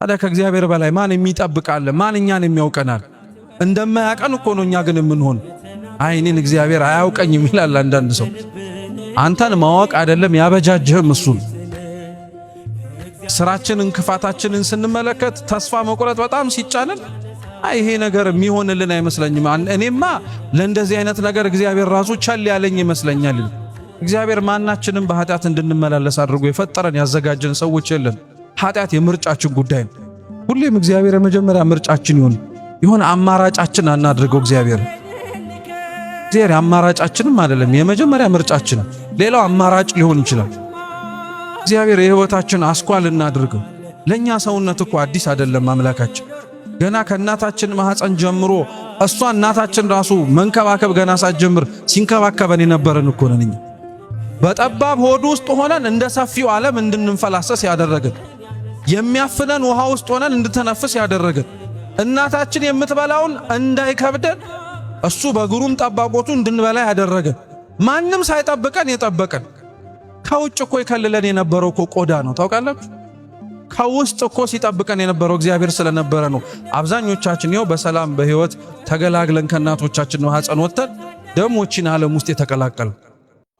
ታዲያ ከእግዚአብሔር በላይ ማን የሚጠብቃል? ማን እኛን የሚያውቀናል? እንደማያውቀን እኮ ነው እኛ ግን የምንሆን። አይ እኔን እግዚአብሔር አያውቀኝም ይላል አንዳንድ ሰው። አንተን ማወቅ አይደለም ያበጃጅህም እሱን። ስራችንን ክፋታችንን ስንመለከት ተስፋ መቁረጥ በጣም ሲጫንን አይ ይሄ ነገር የሚሆንልን አይመስለኝም፣ እኔማ ለእንደዚህ አይነት ነገር እግዚአብሔር ራሱ ቸል ያለኝ ይመስለኛል። እግዚአብሔር ማናችንም በኃጢአት እንድንመላለስ አድርጎ የፈጠረን ያዘጋጀን ሰዎች የለን። ኃጢአት የምርጫችን ጉዳይ ነው። ሁሌም እግዚአብሔር የመጀመሪያ ምርጫችን ይሁን። የሆነ አማራጫችን አናድርገው። እግዚአብሔር አማራጫችንም አይደለም፣ የመጀመሪያ ምርጫችን። ሌላው አማራጭ ሊሆን ይችላል። እግዚአብሔር የሕይወታችን አስኳል እናድርገው። ለእኛ ሰውነት እኮ አዲስ አይደለም አምላካችን። ገና ከእናታችን ማኅፀን ጀምሮ እሷ እናታችን ራሱ መንከባከብ ገና ሳትጀምር ሲንከባከበን የነበረን እኮ ነን እኛ። በጠባብ ሆድ ውስጥ ሆነን እንደ ሰፊው ዓለም እንድንንፈላሰስ ያደረገን፣ የሚያፍነን ውሃ ውስጥ ሆነን እንድተነፍስ ያደረገን፣ እናታችን የምትበላውን እንዳይከብደን እሱ በግሩም ጠባቆቱ እንድንበላ ያደረገን፣ ማንም ሳይጠብቀን የጠበቀን። ከውጭ እኮ የከልለን የነበረው እኮ ቆዳ ነው፣ ታውቃላችሁ። ከውስጥ እኮ ሲጠብቀን የነበረው እግዚአብሔር ስለነበረ ነው። አብዛኞቻችን ይኸው በሰላም በሕይወት ተገላግለን ከእናቶቻችን ማኅፀን ወጥተን ደሞችን ዓለም ውስጥ የተቀላቀለ